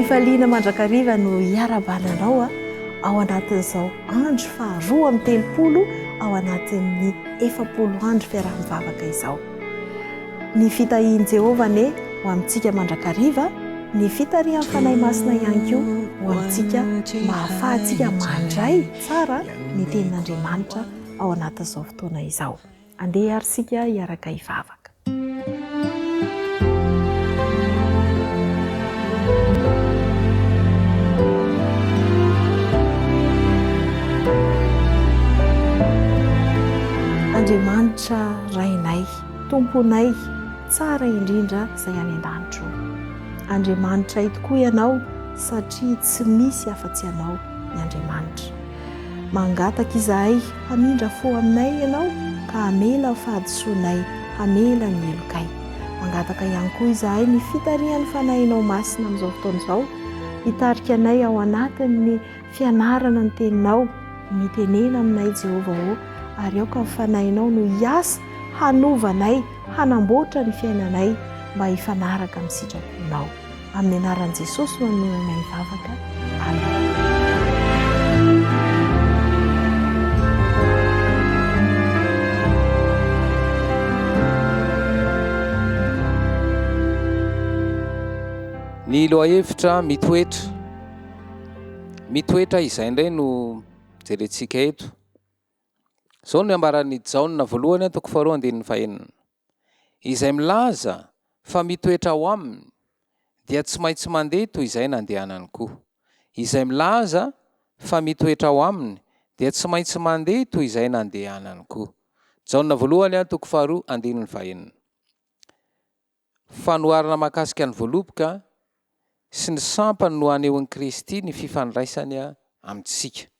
Am-pifaliana mandrakariva no hiarahabana anao ao anatin'izao andro faha 32 ao anatin'ny 40 andro fiaraha-mivavaka izao. Ny fitahian'i Jehovah anie ho amintsika mandrakariva, ny fitarihan'ny Fanahy Masina ihany koa ho amintsika mba hahafahantsika mandray tsara ny Tenin'Andriamanitra ao anatin'izao fotoana izao. Andeha ary isika hiaraka hivavaka. Andriamanitra Rainay, Tomponay tsara indrindra izay any an-danitra ô. Andriamanitray tokoa Ianao satria tsy misy afa-tsy Ianao ny Andriamanitra. Mangataka izahay hamindra fo aminay Ianao ka hamela ny fahadisoanay, hamela ny helokay. Mangataka ihany koa izahay ny fitarihan'ny Fanahinao Masina amin'izao fotoana izao, hitarika anay ao anatin'ny fianarana ny Teninao. Mitenena aminay Jehovah ô, ary aoka ny Fanahinao no hiasa hanova anay, hanamboatra ny fiainanay mba hifanaraka amin'ny sitraponao. Amin'ny anaran'i Jesosy no anononanay ny vavaka. Amena. Ny lohahevitra mitoetra. Mitoetra izay indray no jerentsika eto. Izao no ambaran'i Jaona voalohany toko faharoa andininy fahenina. Izay milaza fa mitoetra ao aminy dia tsy maintsy mandeha toy izay nandehanany koa. Izay milaza fa mitoetra ao aminy dia tsy maintsy mandeha toy izay nandehanany koa. Jaona voalohany toko faharoa andininy fahenina. Fanoharana mahakasika ny voaloboka sy ny sampany no anehoan'i Kristy ny fifandraisany amintsika.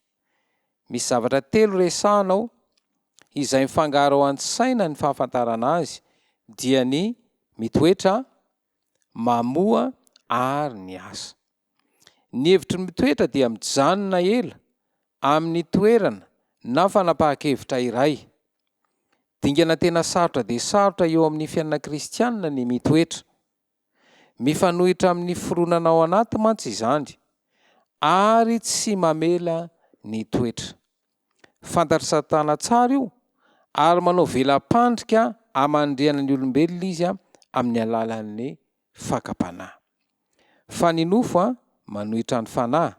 Misy zavatra telo resahana ao izay mifangaro ao an-tsaina ny fahafantarana azy dia ny mitoetra, mamoa ary ny asa. Ny hevitry ny mitoetra dia mijanona ela amin'ny toerana na fanapahan-kevitra iray. Dingana tena sarotra dia sarotra eo amin'ny fiainana kristianina ny mitoetra. Mifanohitra amin'ny fironana ao anaty mantsy izany, ary tsy mamela ny toetra. Fantatr'i Satana tsara io, ary manao vela-pandrika hamandrihana ny olombelona izy amin'ny alalan'ny fakam-panahy. Fa ny nofo manohitra ny fanahy,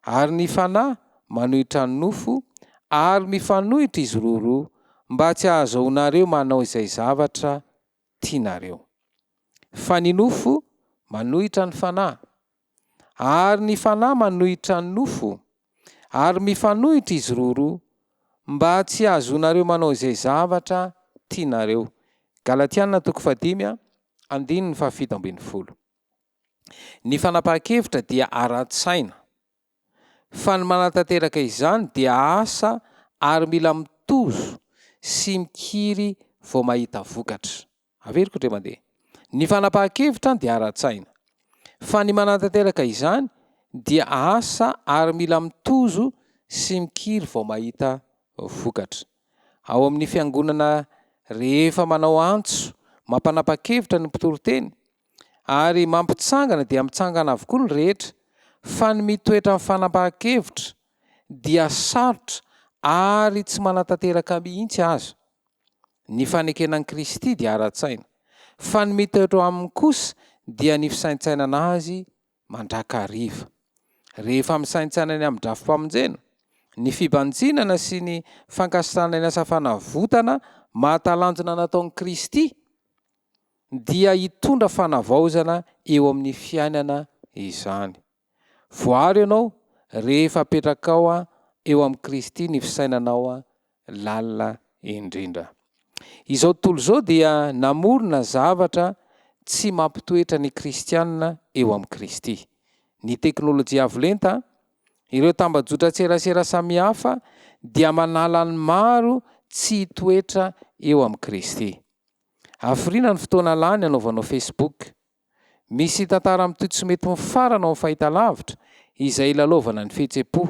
ary ny fanahy manohitra ny nofo, ary mifanohitra izy roroa, mba tsy hahazoanareo manao izay zavatra tianareo. Fa ny nofo manohitra ny fanahy, ary ny fanahy manohitra ny nofo, ary mifanohitra izy roroa, mba tsy hahazoanareo manao izay zavatra tianareo. Galatiana toko fahadimy andininy fahafito ambin'ny folo. Ny fanapahan-kevitra dia ara-tsaina, fa ny manatanteraka izany dia asa ary mila mitozo sy mikiry vao mahita vokatra. Averiko indray mandeha. Ny fanapahan-kevitra dia ara-tsaina, fa ny manatanteraka izany dia asa ary mila mitozo sy mikiry vao mahita vokatra. Ao amin'ny fiangonana rehefa manao antso mampanapa-kevitra ny mpitoriteny ary mampitsangana dia mitsangana avokoa ny rehetra fa ny mitoetra amin'ny fanapahan-kevitra dia sarotra ary tsy manatanteraka mihitsy aza. Ny fanekena an'i Kristy dia ara-tsaina fa ny mitoetra ao aminy kosa dia ny fisaintsainana azy mandrakariva. Rehefa misaintsaina ny amin'ny drafi-pamonjena, ny fibanjinana sy ny fankasitrahana ny asa fanavotana mahatalanjona nataon'i Kristy dia hitondra fanavaozana eo amin'ny fiainana izany. Voaro ianao rehefa apetrakao eo amin'i Kristy ny fisainanao lalina indrindra. Izao tontolo izao dia namorona zavatra tsy mampitoetra ny kristiana eo amin'i Kristy. Ny teknolojia avo lenta, ireo tambajotran-tserasera samihafa dia manala ny maro tsy hitoetra eo amin'i Kristy. Hafiriana ny fotoana lany anaovanao Facebook? Misy tantara mitohy tsy mety mifarana ao amin'ny fahitalavitra izay ilalaovana ny fihetsem-po.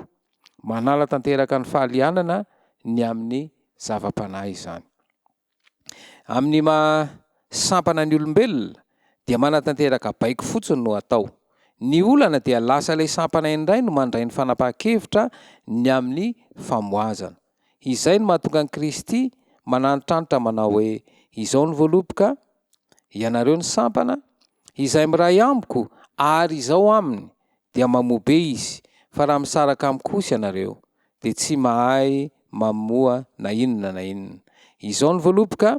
Manala tanteraka ny fahalianana ny amin'ny zava-panahy izany. Amin'ny maha sampana ny olombelona dia manatanteraka baiko fotsiny no atao. Ny olana dia lasa ilay sampana indray no mandray ny fanapahan-kevitra ny amin'ny famoazana. Izay no mahatonga an'i Kristy manantitrantitra manao hoe, Izao ny voaloboka, ianareo ny sampana, izay miray amiko ary izao aminy, dia mamoa be izy, fa raha misaraka amiko kosa ianareo, dia tsy mahay mamoa na inona na inona. Izao ny voaloboka,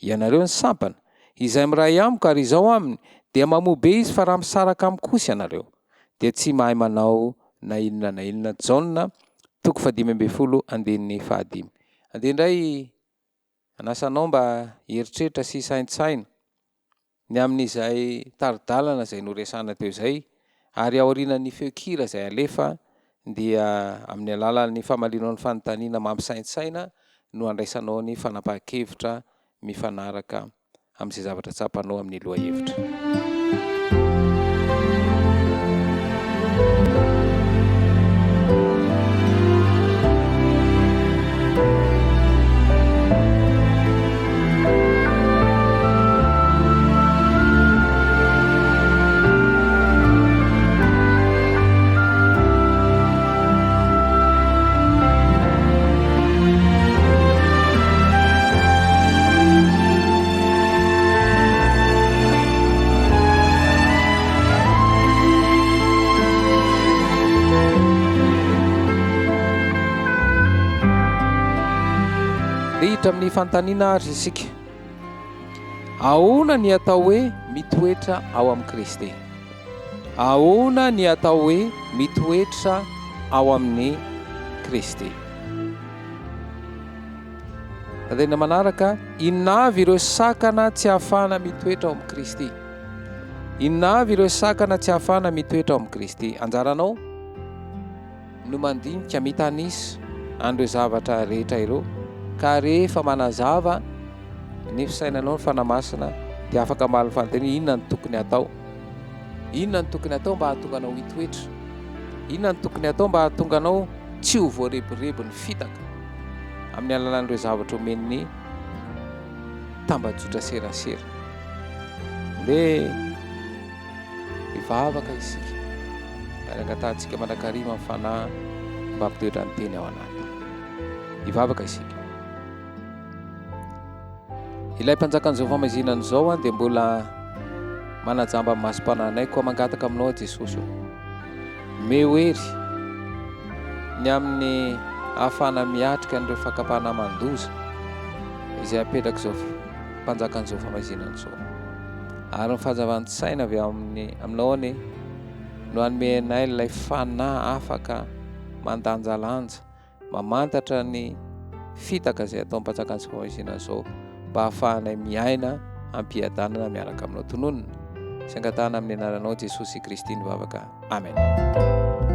ianareo ny sampana, izay miray amiko ary izao aminy, dia mamoa be izy, fa raha misaraka amiko kosa ianareo, dia tsy mahay manao na inona na inona. Jaona toko fahadimy ambin'ny folo andininy fahadimy. Andeha indray hanasa anao mba hieritreritra sy hisaintsaina ny amin'izay tari-dalana izay noresahana teo izay, ary aorianan'ny feon-kira izay alefa dia amin'ny alalan'ny famalianao ny fanontaniana mampisaintsaina no handraisanao ny fanapahan-kevitra mifanaraka amin'izay zavatra tsapanao amin'ny lohahevitra. Rihitra amin'ny fanontaniana ary isika. Ahoana ny atao hoe mitoetra ao amin'i Kristy? Ahoana ny atao hoe mitoetra ao amin'i Kristy? Tena manaraka, inona avy ireo sakana tsy ahafahana mitoetra ao amin'i Kristy? Inona avy ireo sakana tsy ahafahana mitoetra ao amin'i Kristy? Anjaranao no mandinika, mitanisa an'ireo zavatra rehetra ireo, ka rehefa manazava ny fisainanao ny Fanahy Masina dia afaka mamaly ny fanontaniana inona no tokony hatao? Inona no tokony hatao mba hahatonga anao hitoetra? Inona no tokony hatao mba hahatonga anao tsy ho voarebireby ny fitaka amin'ny alalan'ireo zavatra omen'ny tambajotra serasera? Ndeha hivavaka isika ary angatahantsika mandrakariva ny Fanahy mba hampitoetra ny teny ao anaty. Hivavaka isika. Ilay mpanjakan'izao famaizinana izao dia mbola manajamba ny masom-panahinay, koa mangataka aminao aho Jesosy ô. Omeo hery ny amin'ny ahafahana miatrika an'ireo fakam-panahy mandoza izay apetrak'izao mpanjakan'izao famaizinana izao. Ary ny fahazavan-tsaina avy amin'ny aminao anie no hanome anay ilay fanahy afaka mandanjalanja mamantatra ny fitaka izay ataon'ny mpanjakan'ny famoizina izao mba hahafahanay miaina am-piadanana miaraka aminao. Tononina sy angatahana amin'ny anaranao Jesosy Kristy ny vavaka. Amen.